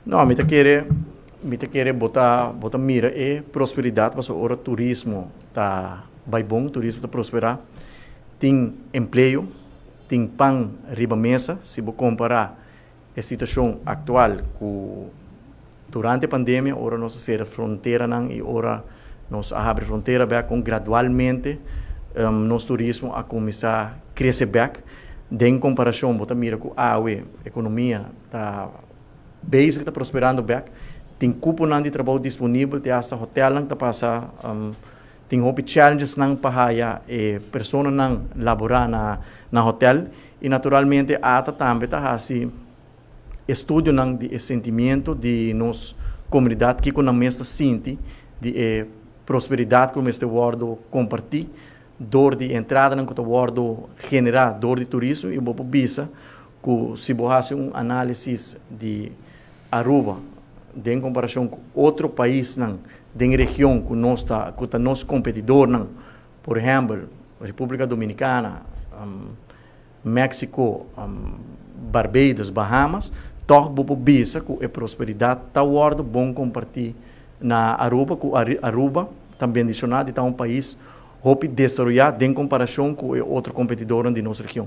No, mi ta kere bo ta mira e prosperidat, paso ora turismo ta bai bon, turismo ta prosperá, tin empleo, tin pan riba mesa. Si bo kompará e situashon aktual ku durante e pandemia, ora nos a sera fronteranan i ora nos a habri frontera bèk, kon gradualmente nos turismo a kuminsá krese bèk. Den komparashon, bo ta mira ku awe ekonomia ta basic, ta prosperando bèk, tin kuponan di trabou disponibel, te hasta hotelnan ta pasa tin hopi challenges nan pa haya e personanan laborá na hotel. I naturalmente ATA tambe ta hasi estudionan di e sentimiento di nos komunidat, kiko nan mes ta sinti di e prosperidat ku mester wòrdu kompartí dor di entradanan ku ta wòrdu generá dor di turismo. I bo por bisa ku si bo hasi un análisis di Aruba den komparashon ku otro paisnan den region ku nos ta ku ta nos kompetidornan, por ehèmpel Repúblika Dominikana, Mexico, Barbados, Bahamas, tòg bo por bisa ku e prosperidat ta wòrdu bon kompartí na Aruba, ku Aruba ta bendishoná di ta un pais hopi desaroyá den komparashon ku e otro kompetidornan di nos region.